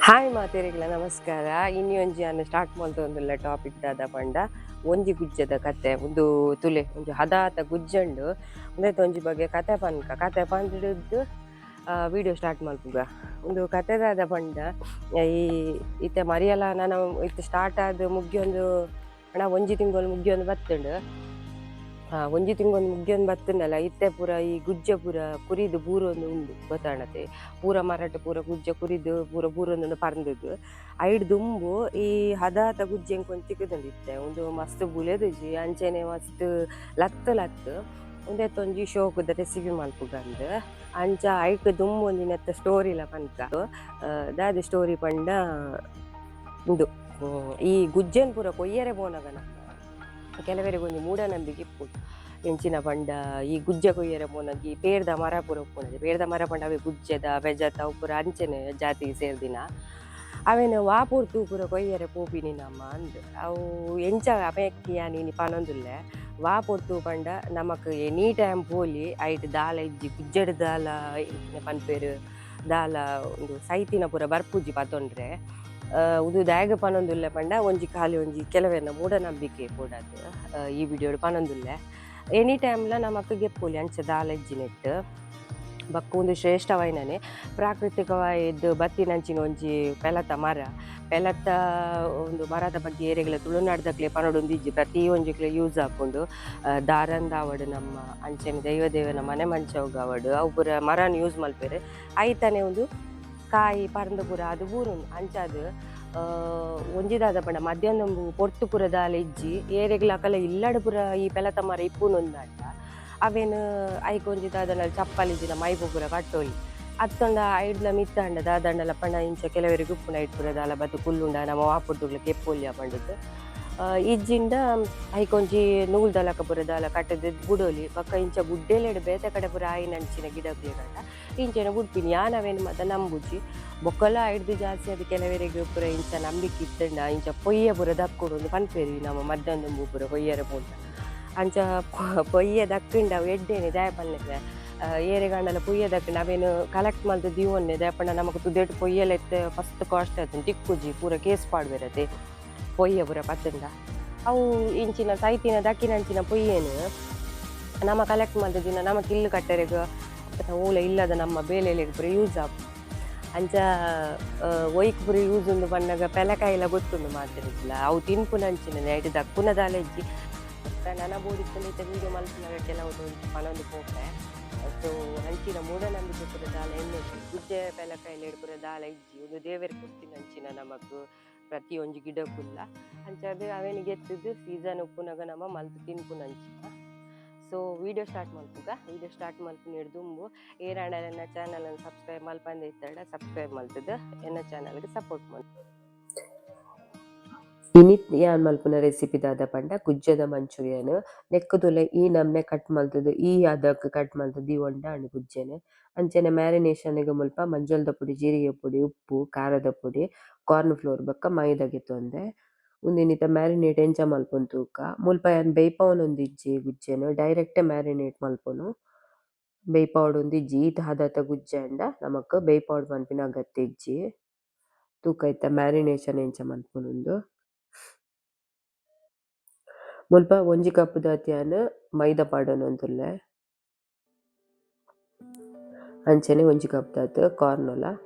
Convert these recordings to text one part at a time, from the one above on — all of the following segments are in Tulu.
ಹಾಯ್ ಮಾತೆರೆಗ್ಲ ನಮಸ್ಕಾರ. ಇನಿ ಒಂಜಿ ಯಾನ್ ಸ್ಟಾರ್ಟ್ ಮಲ್ತೊಂದುಲ್ಲ ಟಾಪಿಕ್ ದಾದ ಪಂಡ ಒಂಜಿ ಗುಜ್ಜೆದ ಕತೆ. ಉಂದು ತುಲೆ ಒಂಜಿ ಹದಾತ ಗುಜ್ಜಂಡು ಉಂದೆತ ಒಂಜಿ ಬಗ್ಗೆ ಕತೆ ಪನ್ಕ ಕತೆ ಪಂಡ್ದ್ ವಿಡಿಯೋ ಸ್ಟಾರ್ಟ್ ಮಲ್ಪುಗ. ಉಂದು ಕತೆ ದಾದ ಪಂಡ ಈ ಇತ್ತೆ ಮರಿಯಲ ನನ ಇತ್ತೆ ಸ್ಟಾರ್ಟ್ ಆದ್ ಮುಗಿಯೊಂದು ಅಣ್ಣ ಒಂಜಿ ತಿಂಗೊಲು ಮುಗಿಯೊಂದು ಬತ್ತುಂಡು. ಒಂಜಿ ತಿಂಗೊಲು ಮುಗಿಯೊಂದು ಬತ್ತುಂಡಲ ಇತ್ತೆ ಪೂರ ಈ ಗುಜ್ಜೆ ಪೂರ ಕುರಿದು ಬೂರೊಂದು ಉಂಡು ಗೊತ್ತಾಣತೆ. ಪೂರ ಮರಟ್ ಪೂರ ಗುಜ್ಜೆ ಕುರಿದು ಪೂರ ಬೂರೊಂದುಂಡು ಪರ್ಂದುದು. ಐಡ್ ದುಂಬು ಈ ಹದಾತ ಗುಜ್ಜೆ ಎಂಕ್ ಒಂಜಿ ತಿಕ್ಕುದುಂಡು ಇತ್ತೆ. ಉಂದು ಮಸ್ತ್ ಬುಲೆದುಜಿ ಅಂಚನೆ ಮಸ್ತ್ ಲತ್ತ್ ಲತ್ತ್ ಉಂದೆತ ಒಂಜಿ ಶೋಕುದ ರೆಸಿಪಿ ಮಲ್ಪುಗಂದ್. ಅಂಚ ಐಕ್ ದುಂಬು ಒಂಜಿ ನೆತ್ತ ಸ್ಟೋರಿಲ ಪನ್ಕ. ದಾದ ಸ್ಟೋರಿ ಪಂಡ ಉಂದು ಈ ಗುಜ್ಜೆನ್ ಪೂರ ಕೊಯ್ಯರೆ ಪೋನಗ ನಮ ಕೆಲವೆರೆಗ್ ಒಂಜಿ ಮೂಢನಂಬಿಕೆ ಇಪ್ಪುಂಡು. ಎಂಚಿನ ಪಂಡ ಈ ಗುಜ್ಜೆ ಕೊಯ್ಯರೆ ಪೋನಗ ಈ ಪೇರ್ದ ಮರ ಪೂರ ಉಪ್ಪುಂಡು. ಪೇರ್ದ ಮರ ಪಂಡ ಅವೆ ಗುಜ್ಜೆದ ಬೆಜತ ಅವು ಪೂರ ಅಂಚನೆ ಜಾತಿಗ್ ಸೇರ್ದಿನ. ಅವೆನ್ ವಾ ಪೊರ್ತು ಪೂರ ಕೊಯ್ಯರೆ ಪೋಪಿನಿ ನಮ ಅಂದ್. ಅವು ಎಂಚ ಅಪೆಕ್ ಯಾನ್ ಇನಿ ಪನೊಂದುಲ್ಲೆ. ವಾ ಪೊರ್ತು ಪಂಡ ನಮಕ್ ಎನಿ ಟೈಮ್ ಪೋಲಿ ಐಟ್ ದಾಲ ಇಜ್ಜಿ ಗುಜ್ಜೆಡ್ ದಾಲ ಎಂಚಿನ ಪನ್ಪೆರ್ ದಾಲ ಉಂದು ಸೈತಿನ ಪೂರ ಬರ್ಪುಜಿ ಪತೊಂಡ್ರೆ. ಉಂದು ದಾಯೆಗ್ ಪನೊಂದುಲ್ಲೆ ಪಂಡ ಒಂಜಿ ಖಾಲಿ ಒಂಜಿ ಕೆಲವೆರ್ನ ಮೂಢನಂಬಿಕೆ ಬೋಡಾದ್ ಈ ವಿಡಿಯೋಡ್ ಪನೊಂದುಲ್ಲೆ. ಎನಿ ಟೈಮ್ಲ ನಮಕ್ ಗೆಪ್ಪೊಲಿ ಅಂಚ ದಾಲ ಇಜ್ಜಿ ನೆಟ್ಟ್. ಬೊಕ್ಕ ಉಂದು ಶ್ರೇಷ್ಠವಾಯಿನನೆ ಪ್ರಾಕೃತಿಕವಾಯಿದ್ ಬತ್ತಿನಂಚಿನ ಒಂಜಿ ಪೆಲತ ಮರ. ಪೆಲತ ಉಂದು ಮರದ ಬಗ್ಗೆ ಏರೆಗ್ಲ ತುಳುನಾಡ್ದಕ್ಲೆ ಪನೊಡೊಂದಿಜ್ಜಿ ಪ್ರತಿ ಒಂಜಿಕ್ಲ ಯೂಸ್ ಆಪುಂಡು. ದಾರಂದಾವಡ್ ನಮ್ಮ ಅಂಚನೆ ದೈವ ದೇವನ ಮನೆ ಮಂಚವುಗ್ ಆವಡ್ ಅವು ಪೂರ ಮರನ್ ಯೂಸ್ ಮಲ್ಪೆರ್. ಐತನೆ ಉಂದು ಕಾಯಿ ಪರ್ಂದ್ ಪೂರ ಅದು ಬೂರುಂಡು. ಅಂಚಾದ್ ಒಂಜಿ ದಾದ ಪಂಡ ಮಧ್ಯಾಹ್ನ ಪೊರ್ತು ಪೂರ ದಾಲ ಇಜ್ಜಿ ಏರೆಗ್ಲ ಅಕಲ ಇಲ್ಲಡ್ ಪೂರ ಈ ಪೆಲತ ಮರ ಇಪ್ಪುನೊಂದಾಂಡ ಅವೆನ್ ಐಕ್ ಒಂಜಿ ದಾದಂಡಲ ಚಪ್ಪಲಿ ಇಜ್ಜಿಂಡ ಮೈಪು ಪೂರ ಕಟ್ಟೊಲಿ. ಅತ್ತಂಡ ಐಡ್ಲ ಮಿತ್ತಾಂಡ ದಾದಂಡಲ ಪಂಡ ಇಂಚ ಕೆಲವೆರೆಗ್ ಉಪ್ಪುಂಡು ಐಟ್ ಪೂರ ದಾಲ ಬತ್ತ್ ಕುಲ್ಲುಂಡ ನಮ ವಾಪುರ್ದುಗ್ಲ ಕೆಪ್ಪೊಲಿಯ ಪಂಡುದು. ಇಜ್ಜಿಂಡ ಐಕ್ ಒಂಜಿ ನೂಲ್ದ ಲೆಕ ಪೂರ ದಾಲ ಕಟ್ಟುದು ಬುಡೊಲಿ. ಬೊಕ್ಕ ಇಂಚ ಗುಡ್ಡೆಲೆಡ್ ಬೇತೆ ಕಡೆ ಪೂರ ಆಯಿನಂಚಿನ ಗಿಡಕ್ಲೆಗಾಂಡ ಇಂಚೆನೆ ಬುಡ್ಪಿನಿ. ಯಾನ್ ಅವೆನ್ ಮಾತ ನಂಬುಜಿ. ಬೊಕ್ಕಲ ಐಡ್ದ್ ಜಾಸ್ತಿ ಅದು ಕೆಲವೆರೆಗ್ ಪೂರ ಇಂಚ ನಂಬಿಕೆ ಇತ್ತುಂಡ ಇಂಚ ಪೊಯ್ಯೆ ಪೂರ ದಕ್ಕೊಡು ಅಂದ್ ಪನ್ಪೆರ್ ಈ ನಮ ಮಧ್ಯಾಹ್ನ ಪೂರ ಕೊಯ್ಯರೆ ಪೋಂಡ. ಅಂಚ ಪೊಯ್ಯೆ ದಕ್ಕ್ಂಡ ಅವು ಎಡ್ಡೆನೆ ದಾಯೆ ಪನ್ಲೆ ಏರೆಗಾಂಡಲ ಪೊಯ್ಯೆ ದಕ್ಕ್ಂಡ ಅವೆನ್ ಕಲೆಕ್ಟ್ ಮಲ್ತ್ ದೀವೊನ್ನೆ ದಾಯೆ ಪಂಡ ನಮಕ್ ತುದೆಟ್ ಪೊಯ್ಯೆಲ ಇತ್ತೆ ಮಸ್ತ್ ಕಾಸ್ಟ್ ಆತುಂಡು ತಿಕ್ಕುಜಿ ಪೂರ ಕೇಸ್ ಪಾಡ್ವೆರತೆ ಪೊಯ್ಯೆ ಪೂರ ಪತ್ತುಂಡ. ಅವು ಇಂಚಿನ ಸೈತಿನ ದಕ್ಕಿನಂಚಿನ ಪೊಯ್ಯೆನ್ ನಮ ಕಲೆಕ್ಟ್ ಮಲ್ತ್ ದೀಂಡ ನಮಕ್ ಇಲ್ಲ್ ಕಟ್ಟೆರೆಗ್ ಓಲ ಇಲ್ಲದ ನಮ್ಮ ಬೇಲೆಲೆಗ್ ಪೂರ ಯೂಸ್ ಆಪುಂಡು. ಅಂಚ ಒಯ್ಕ್ ಪೂರ ಯೂಸ್ ಉಂಡು ಪನ್ನಗ ಪೆಲಕಾಯಿಲ ಗೊತ್ತುಂಡು ಮಾತೆರೆಗ್ಲ ಅವು ತಿನ್ಪುನಂಚಿನ ಐಟ್ ದಕ್ಕುನ ದಾಲ ಇಜ್ಜಿ. ನನ ಬೋಡಿತ್ತುಂಡ ಇತ್ತೆ ವೀಡಿಯೋ ಮಲ್ಪುನಗ ಕೆಲವು ಒಂಜಿ ಪನೊಂದು ಪೋಪೆ. ಸೊ ಅಂಚಿನ ಮೂಢನಂಬಿಕೆ ಪೂರ ದಾಲ ಎಣ್ಣೊಡ್ಚಿ. ಗುಜ್ಜೆ ಪೆಲಕಾಯಿಲೆಡ್ ಪೂರ ದಾಲ ಇಜ್ಜಿ. ಉಂದು ದೇವೆರ್ ಕೊರ್ತಿನಂಚಿನ ನಮಕ್ ಪ್ರತಿಯೊಂಜಿ ಗಿಡಕುಲ್ಲ. ಅಂಚಾದ್ ಅವೆನ್ ಗೆತ್ತುದು ಸೀಸನ್ ಉಪ್ಪುನಗ ನಮ ಮಲ್ತ್ ತಿನ್ಪುನಂಚಿನ. ಸೊ ವಿಡಿಯೋ ಸ್ಟಾರ್ಟ್ ಮಲ್ಪುಗ. ವಿಡಿಯೋ ಸ್ಟಾರ್ಟ್ ಮಲ್ಪುನೆಡ್ ದುಂಬು ಏರಾಂಡಲ ಎನ್ನ ಚಾನಲ್ ನ್ ಸಬ್ಸ್ಕ್ರೈಬ್ ಮಲ್ಪಂದೆ ಇತ್ತಡ ಸಬ್ಸ್ಕ್ರೈಬ್ ಮಲ್ತುದು ಎನ್ನ ಚಾನಲ್ ಗ್ ಸಪೋರ್ಟ್ ಮಲ್ಪುಲೆ. ಇನಿತ್ ಯಾನ್ ಮಲ್ಪುನ ರೆಸಿಪಿ ದಾದ ಪಂಡ ಗುಜ್ಜೆದ ಮಂಚೂರಿಯನ್. ನೆಕ್ಕ್ ತೂಲೆ ಈ ನಮ್ನೆ ಕಟ್ ಮಲ್ತುದು ಈ ಅದಕ್ ಕಟ್ ಮಲ್ತುದು ದೀವೊಂಡ ಆಂಡ್ ಗುಜ್ಜೆನ್. ಅಂಚನೆ ಮ್ಯಾರಿನೇಷನ್ ಗ್ ಮುಲ್ಪ ಮಂಜೊಲ್ದ ಪೊಡಿ, ಜೀರಿಗೆ ಪೊಡಿ, ಉಪ್ಪು, ಖಾರದ ಪೊಡಿ, ಕಾರ್ನ್ ಫ್ಲೋರ್ ಬೊಕ್ಕ ಮೈದ ಗೆತೊಂದೆ. ಉಂದು ಇನಿತ ಮ್ಯಾರಿನೇಟ್ ಎಂಚ ಮಲ್ಪುನು ತೂಕ. ಮುಲ್ಪ ಯಾನ್ ಬೇಯ್ಪಾವೊಂದಿಜ್ಜಿ ಗುಜ್ಜೆನ್ ಡೈರೆಕ್ಟ್ ಮ್ಯಾರಿನೇಟ್ ಮಲ್ಪುನು. ಬೇಯ್ಪಾವೊಡುಂದು ಇಜ್ಜಿ ಈತ್ ಹದತ ಗುಜ್ಜೆ ಆಂಡ ನಮಕ್ ಬೇಯ್ಪಾವೊಡು ಪನ್ಪಿನ ಅಗತ್ಯ ಇಜ್ಜಿ. ತೂಕ ಇತ್ತೆ ಮ್ಯಾರಿನೇಷನ್ ಎಂಚ ಮನ್ಪುನುಂದು. ಮುಲ್ಪ ಒಂಜಿ ಕಪ್ ದಾತ್ ಯಾನ್ ಮೈದ ಪಾಡೊನೊಂದುಲ್ಲೆ. ಅಂಚನೆ ಒಂಜಿ ಕಪ್ ದಾತ್ ಕಾರ್ನ್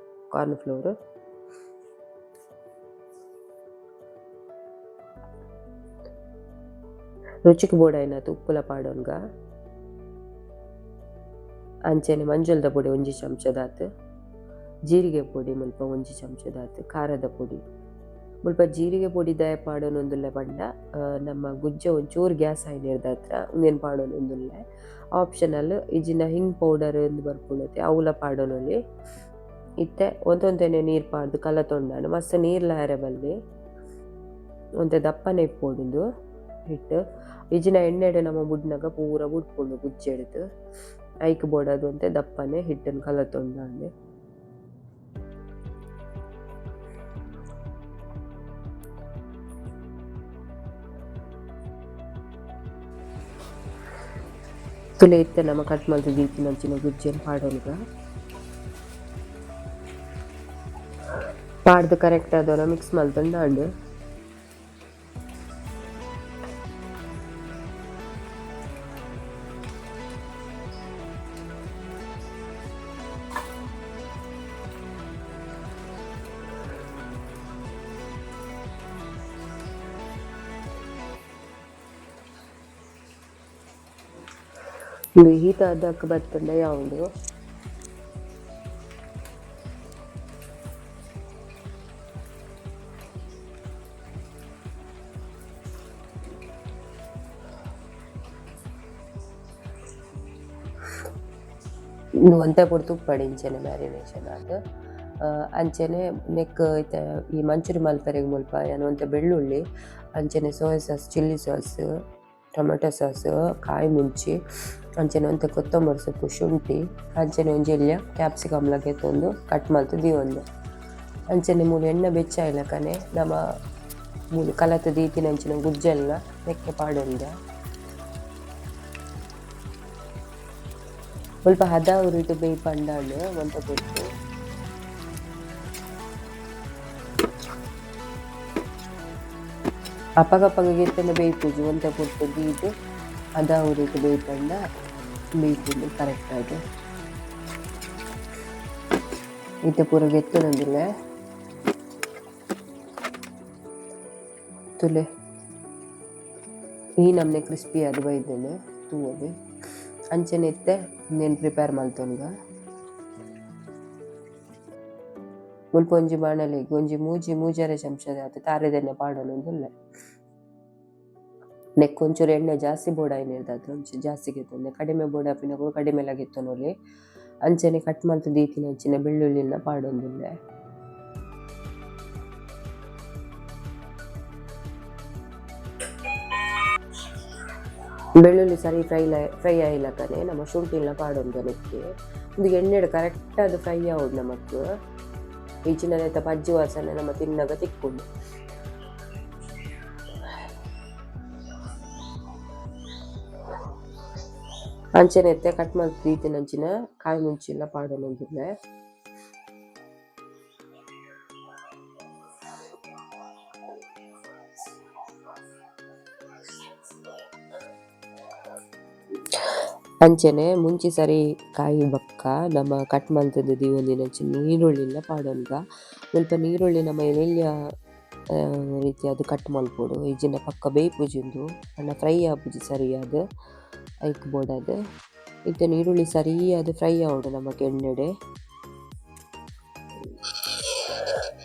ಕಾರ್ನ್ ಫ್ಲೋರ್. ರುಚಿಕ್ ಬೋಡಾಯಿನಾತ್ ಉಪ್ಪುಲ ಪಾಡೊನ್ಗ. ಅಂಚನೆ ಮಂಜೊಲ್ದ ಪೊಡಿ ಒಂಜಿ ಚಮಚದಾತ್, ಜೀರಿಗೆ ಪೊಡಿ ಮುಲ್ಪ ಒಂಜಿ ಚಮಚದಾತ್, ಖಾರದ ಪೊಡಿ. ಮುಲ್ಪ ಜೀರಿಗೆ ಪೊಡಿ ದಾಯೆ ಪಾಡೊನೊಂದುಲ್ಲೆ ಪಂಡ ನಮ್ಮ ಗುಜ್ಜೆ ಒಂಚೂರು ಗ್ಯಾಸ್ ಆಯಿನೆರ್ದಾತ್ರ ಉಂದೆನ್ ಪಾಡೊನೊಂದುಲ್ಲೆ. ಆಪ್ಷನಲ್ ಇಜ್ಜಿಂಡ ಹಿಂಗ್ ಪೌಡರ್ ಇಂದ್ ಬರ್ಪುಂಡತೆ ಅವುಲ ಪಾಡೊನೊಲಿ. ಇತ್ತೆ ಒಂತೊಂತೆನೆ ನೀರ್ ಪಾಡ್ದ್ ಕಲತೊಂಡಾಂಡ್ ಮಸ್ತ್ ನೀರ್ಲ ಆಯೆರೆ ಬಲ್ಲಿ. ಒಂತೆ ದಪ್ಪನೆ ಇಪ್ಪೊಡುಂದು ಹಿಟ್ಟು. ಇಜ್ಜಿಂಡ ಎಣ್ಣೆಡ್ ನಮ ಬುಡ್ನಗ ಪೂರ ಬುಡ್ಪುಂಡು ಗುಜ್ಜೆಡ್ದ್. ಐಕ್ ಬೋಡಾದ್ ಒಂತೆ ದಪ್ಪನೆ ಹಿಟ್ಟನ್ ಕಲತೊಂಡಾಂಡ್. ತುಲೆ ಇತ್ತೆ ನಮ ಕಟ್ ಮಲ್ತ್ ದೀತಿನಂಚಿನ ಗುಜ್ಜೆನ್ ಪಾಡೊನ್ಗ. ಪಾಡ್ದು ಕರೆಕ್ಟ್ ಆದವರ ಮಿಕ್ಸ್ ಮಲ್ತೊಂಡು. ಉಂದು ಹೀತ ಅದಕ್ಕೆ ಬತ್ತಂಡ ಯಾವುದು. ಉಂದು ಒಂತೆ ಪೊರ್ತು ಉಪ್ಪಡ್ ಇಂಚೆನೆ ಮ್ಯಾರಿನೇಷನ್ ಆದ್. ಅಂಚೆನೆ ನೆಕ್ಕ್ ಇತ್ತೆ ಈ ಮಂಚೂರಿ ಮಲ್ಪೆರೆಗ್ ಮುಲ್ಪ ಯಾನ್ ಒಂತೆ ಬೆಳ್ಳುಳ್ಳಿ, ಅಂಚೆನೆ soya sauce, chilli sauce, tomato sauce, ಕಾಯಿ ಮುಂಚಿ, ಅಂಚೆನೆ ಒಂತೆ ಕೊತ್ತಂಬರಿ ಸೊಪ್ಪು, ಶುಂಠಿ, ಅಂಚೆನೆ ಒಂಜಿ ಎಲ್ಯ ಕ್ಯಾಪ್ಸಿಕಮ್ ಲ ಗೆತೊಂದು ಕಟ್ ಮಲ್ತ್ ದೀವೊಂದು. ಅಂಚೆನೆ ಮೂಲು ಎಣ್ಣೆ ಬೆಚ್ಚ ಆಯಿಲಕನೆ ನಮ ಮೂಲು ಕಲತ್ ದೀತಿನಂಚಿನ ಗುಜ್ಜೆಲ್ಲ ನೆಕ್ಕೆ ಪಾಡೊಂದ. ಮುಲ್ಪ ಹದ ಉರಿಟ್ ಬೇಯ್ಪಂಡಾಂಡ್ ಒಂತೆ ಪೊರ್ತು. ಅಪಗಪಗ ಗೆತ್ತುಂಡ ಬೇಯ್ಪುಜಿ ಒಂತೆ ಪೊರ್ತು ದೀದ್ ಹದ ಉರಿಟ್ ಬೇಯ್ಪಂಡ ಬೇಯ್ಪುಂಡು ಕರೆಕ್ಟ್ ಆದ್. ಇತ್ತೆ ಪೂರ ಗೆತ್ತೊನೊಂದುಲ್ಲೆ. ತೂಲೆ ಈ ನಮ್ನೆ ಕ್ರಿಸ್ಪಿ ಆದ್ ಬೈದ್ಂಡ್ ತೂವೊಲಿ. ಅಂಚನೆ ಇತ್ತೆ ಉಂದೆನ್ ಪ್ರಿಪೇರ್ ಮಲ್ತೊನ್ಗ. ಮುಲ್ಪ ಒಂಜಿ ಬಾಣಲೆಗ್ ಒಂಜಿ ಮೂಜಿ ಮೂಜರೆ ಚಮಚದಾತ್ ತಾರೆದೆಣ್ಣೆ ಪಾಡೊನೊಂದುಲ್ಲೆ. ನೆಕ್ಕ್ ಒಂಚೂರು ಎಣ್ಣೆ ಜಾಸ್ತಿ ಬೋಡಾಯಿನೆರ್ದಾತ್ರ ಒಂಚೂರು ಜಾಸ್ತಿ ಗೆತ್ತೊಂದೆ, ಕಡಿಮೆ ಬೋಡಾಪಿನಕುಲು ಕಡಿಮೆಲ ಗೆತ್ತೊನೊಲಿ. ಅಂಚನೆ ಕಟ್ ಮಲ್ತ್ ದೀತಿನಂಚಿನ ಬೆಳ್ಳುಳ್ಳಿನ ಪಾಡೊಂದುಲ್ಲೆ. ಬೆಳ್ಳುಳ್ಳಿ ಸರಿ ಫ್ರೈ ಫ್ರೈ ಆಯಿಲಕನೆ ನಮ ಶುಂಠಿಲ ಪಾಡೊಂದು ನೆಕ್ಕೆ. ಉಂದು ಎಣ್ಣೆಡ್ ಕರೆಕ್ಟ್ ಆದ್ ಫ್ರೈ ಆವೊಡು ನಮಕ್. ಇಜ್ಜಿಂಡ ನೆತ್ತ ಪಜ್ಜಿ ವಾಸನೆ ನಮ ತಿನ್ನಗ ತಿಕ್ಕುಂಡು. ಅಂಚನೆ ಇತ್ತೆ ಕಟ್ ಮಲ್ತ್ ದೀತಿನಂಚಿನ ಕಾಯಿ ಮುಂಚಿಲ ಪಾಡೊನೊಂದುಲ್ಲೆ. ಅಂಚನೆ ಮುಂಚಿ ಸರಿ ಕಾಯಿ ಬೊಕ್ಕ ನಮ ಕಟ್ ಮಲ್ತುದು ದೀವೊಂದಿನಂಚಿನ ನೀರುಳ್ಳಿಲ ಪಾಡೊನ್ಗ. ಮುಲ್ಪ ನೀರುಳ್ಳಿ ನಮ ಎಲ್ಯ ರೀತಿಯಾದ್ ಕಟ್ ಮಲ್ಪೊಡು ಇಜ್ಜಿಂಡ ಪಕ್ಕ ಬೇಯ್ಪುಜಿ ಉಂದು ಪಂಡ ಫ್ರೈ ಆಪುಜಿ ಸರಿಯಾದ್ ಐಕ್ ಬೋಡಾದ್. ಇತ್ತೆ ನೀರುಳ್ಳಿ ಸರಿಯಾದ್ ಫ್ರೈ ಆವೊಡು ನಮಕ್ ಎಣ್ಣೆಡ್.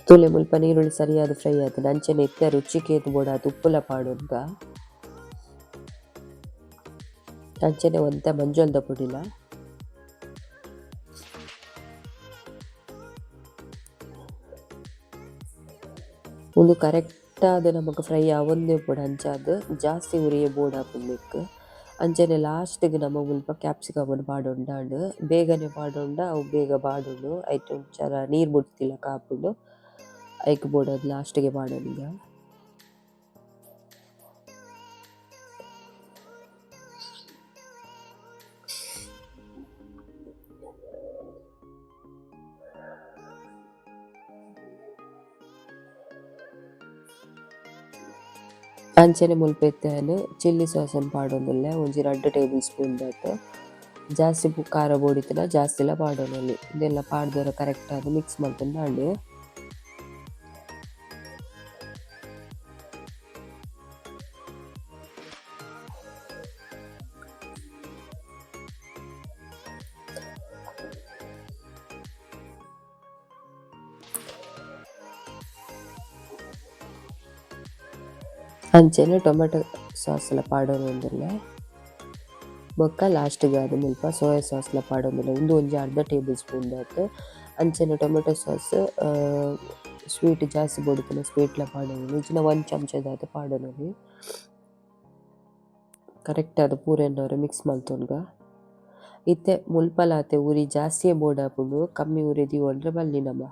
ತೂಲೆ ಮುಲ್ಪ ನೀರುಳ್ಳಿ ಸರಿಯಾದ್ ಫ್ರೈ ಆತುಂಡು. ಅಂಚನೆ ಇತ್ತೆ ರುಚಿಕ್ ಏತ್ ಬೋಡಾತ್ ಉಪ್ಪುಲ ಪಾಡೊನ್ಗ. ಅಂಚನೆ ಒಂತೆ ಮಂಜೊಲ್ದ ಪೊಡಿಲ. ಉಂದು ಕರೆಕ್ಟ್ ಆದ್ ನಮಕ್ ಫ್ರೈ ಆವೊಂದೆ ಉಪ್ಪೊಡು ಅಂಚಾದ್ ಜಾಸ್ತಿ ಉರಿಯೆ ಬೋಡಾಪುಂಡು ನೆಕ್ಕ್. ಅಂಚನೆ ಲಾಸ್ಟ್ ಗ್ ನಮ ಮುಲ್ಪ ಕ್ಯಾಪ್ಸಿಕಮ್ ನ್ ಪಾಡೊಂಡಾಂಡ್ ಬೇಗನೆ ಪಾಡೊಂಡ ಅವು ಬೇಗ ಬಾಡುಂಡು ಐಟ್ ಒಂಚರ ನೀರ್ ಬುಡ್ತಿಲಕ ಆಪುಂಡು. ಐಕ್ ಬೋಡಾದ್ ಲಾಸ್ಟ್ ಗೆ ಪಾಡೊನ್ಗ. ಅಂಚನೆ ಮುಲ್ಪ ಇತ್ತೆ ಯಾನ್ ಚಿಲ್ಲಿ ಸಾಸ್ ನ್ ಪಾಡೊಂದುಲ್ಲೆ ಒಂಜಿ ರಡ್ಡ್ ಟೇಬಲ್ ಸ್ಪೂನ್ ದಾತ್. ಜಾಸ್ತಿ ಖಾರ ಬೋಡಿತ್ತುಂಡ ಜಾಸ್ತಿಲ ಪಾಡೊನೊಲಿ. ಉಂದೆಲ್ಲ ಪಾಡ್ದ್ ಕರೆಕ್ಟ್ ಆದ್ ಮಿಕ್ಸ್ ಮಲ್ತುಂಡ ಆಂಡ್. ಅಂಚನೆ ಟೊಮೆಟೊ ಸಾಸ್ ಲ ಪಾಡೊನೊಂದುಲ್ಲೆ. ಬೊಕ್ಕ ಲಾಸ್ಟ್ ಗ್ ಆದ್ ಮುಲ್ಪ ಸೋಯಾ ಸಾಸ್ ಲ ಪಾಡೊಂದುಲ್ಲೆ. ಉಂದು ಒಂಜಿ ಅರ್ಧ ಟೇಬಲ್ ಸ್ಪೂನ್ ದಾತ್. ಅಂಚನೆ ಟೊಮೆಟೊ ಸಾಸ್ ಸ್ವೀಟ್ ಜಾಸ್ತಿ ಬೋಡಿತ್ತುಂಡ ಸ್ವೀಟ್ ಲ ಪಾಡೊನೊಲಿ ಇಜ್ಜಿಂಡ ಒಂಜಿ ಚಮಚದಾತ್ ಪಾಡೊನೊಲಿ. ಕರೆಕ್ಟ್ ಆದ್ ಪೂರೆನ್ ಒರ ಮಿಕ್ಸ್ ಮಲ್ತೊನ್ಗ. ಇತ್ತೆ ಮುಲ್ಪಲಾತೆ ಉರಿ ಜಾಸ್ತಿಯೇ ಬೋಡಾಪುಂಡು ಕಮ್ಮಿ ಉರಿ ದೀವೊಂಡ್ರೆ ಬಲ್ಲಿ ನಮ.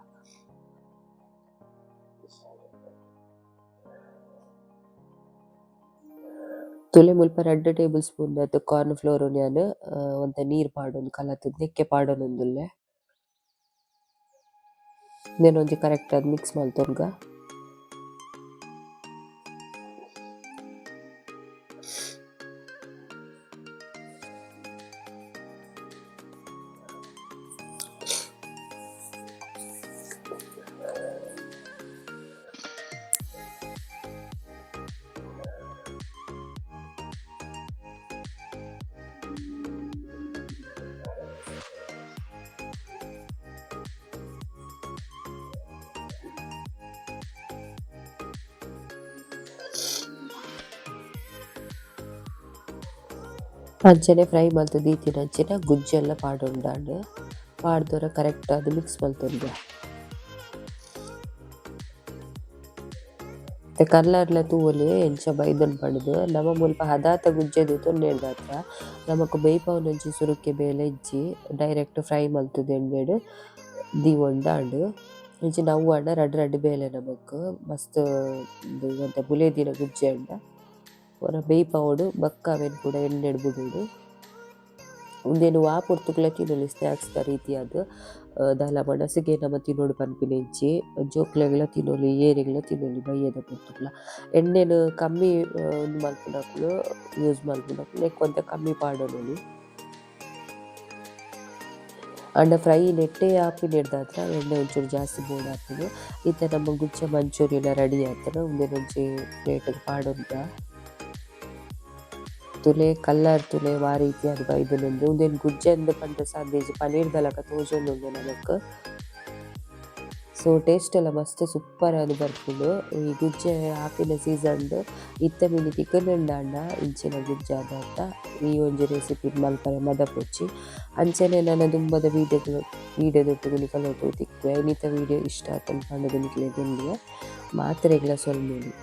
ತೂಲೆ ಮುಲ್ಪ ರಡ್ಡ್ ಟೇಬಲ್ ಸ್ಪೂನ್ ದಾತ್ ಕಾರ್ನ್ ಫ್ಲೋರ್ ನ್ ಯಾನ್ ಒಂತೆ ನೀರ್ ಪಾಡೊಂದು ಕಲತುದು ನೆಕ್ಕೆ ಪಾಡೊನೊಂದುಲ್ಲೆ. ಇಂದೆನ್ ಒಂಜಿ ಕರೆಕ್ಟ್ ಆದ್ ಮಿಕ್ಸ್ ಮಲ್ತೊನ್ಗ. ಅಂಚನೆ ಫ್ರೈ ಮಲ್ತ್ ದೀತಿನ ಅಂಚಿನ ಗುಜ್ಜೆಲ ಪಾಡೊಂಡಾಂಡ್ ಪಾಡ್ದೊರ ಕರೆಕ್ಟ್ ಆದ್ ಮಿಕ್ಸ್ ಮಲ್ತೊನ್ಗ. ಇತ್ತೆ ಕಲರ್ಲ ತೂವೊಲಿ ಎಂಚ ಬೈದುಂಡು ಪಂಡ್ದ್ ನಮ ಮುಲ್ಪ ಹದಾತ ಗುಜ್ಜೆ ದೆತೊಂಡೆರ್ದಾತ್ರ ನಮಕ್ ಬೇಯ್ಪಾವುನಂಚಿ ಸುರುಕ್ಕೆ ಬೇಲೆ ಇಜ್ಜಿ ಡೈರೆಕ್ಟ್ ಫ್ರೈ ಮಲ್ತುದು ಎಣ್ಣೆಡ್ ದೀವೊಂಡಾಂಡ್. ಇಂಚಿನ ಅವ್ವು ಆಂಡ ರಡ್ಡ್ ರಡ್ಡ್ ಬೇಲೆ ನಮಕ್ ಮಸ್ತ್ ಉಂದು ಒಂತೆ ಬುಲೆದಿನ ಗುಜ್ಜೆ ಆಂಡ ಪೂರ ಬೇಯ್ಪಾವೊಡು ಬೊಕ್ಕ ಅವೆನ್ ಪೂರ ಎಣ್ಣೆಡ್ ಬುಡೊಡು. ಉಂದೆನ್ ವಾ ಪೊರ್ತುಗುಲ ತಿನೊಲಿ ಸ್ನಾಕ್ಸ್ ದ ರೀತಿಯಾದ್ ದಾಲ ಮನಸ್‌ಗೆ ನಮ ತಿನೊಡು ಪನ್ಪಿನ ಇಜ್ಜಿ ಜೋಕ್ಲೆಗ್ಲ ತಿನೊಲಿ ಏರೆಗ್ಲ ತಿನೊಲಿ ಬಯ್ಯದ ಪೊರ್ತುಗುಲ. ಎಣ್ಣೆನ್ ಕಮ್ಮಿ ಉಂದು ಮನ್ಪುನಕುಲು ಯೂಸ್ ಮನ್ಪುನಕುಲು ನೆಕ್ಕ್ ಒಂತೆ ಕಮ್ಮಿ ಪಾಡೊನೊಲಿ. ಆಂಡ ಫ್ರೈ ನೆಟ್ಟೆ ಆಪಿನೆಡ್ದಾತ್ರ ಎಣ್ಣೆ ಒಂಚೂರು ಜಾಸ್ತಿ ಬೋಡಾಪುಂಡು. ಇತ್ತೆ ನಮ್ಮ ಗುಜ್ಜೆ ಮಂಚೂರಿಲ ರೆಡಿ ಆತುಂಡು ಉಂದೆನ್ ಒಂಜಿ ಪ್ಲೇಟ್ ಗ್ ಪಾಡೊನ್ಗ. ತೂಲೆ ಕಲರ್ ತೂಲೆ ವಾ ರೀತಿಯಾದ್ ಬೈದುಂಡು ಉಂದೆನ್ ಗುಜ್ಜೆ ಅಂದ್ ಪಂಡ ಸಾಧ್ಯ ಇಜ್ಜಿ ಪನೀರ್ ದ ಲಕ ತೋಜೊಂದುಂಡು ನಮಕ್. ಸೊ ಟೇಸ್ಟ್ ಲ ಮಸ್ತ್ ಸೂಪರ್ ಆದ್ ಬರ್ಪುಂಡು. ಈ ಗುಜ್ಜೆ ಆಪಿನ ಸೀಸನ್ ಡ್ ಇತ್ತೆ ಮಿನಿ ತಿಕ್ಕುಂಡಾಂಡ ಇಂಚಿನ ಗುಜ್ಜೆ ಆದಾತ ಈ ಒಂಜಿ ರೆಸಿಪಿ ಮಲ್ಪರೆ ಮದಪೊಡ್ಚಿ. ಅಂಚನೆ ನನ ದುಂಬದ ವಿಡಿಯೋ ದೊಟ್ಟುಗು ನಿಕಲ್ನೊಟ್ಟುಗು ತಿಕ್ಕುವೆ. ಇನಿತ ವಿಡಿಯೋ ಇಷ್ಟ ಆತುಂಡು ಪಂಡುದು ನಿಕ್ಲೆಗ್ ಎನ್ನುವೆ. ಮಾತೆರೆಗ್ಲ ಸೊಲ್ಮೆಲು.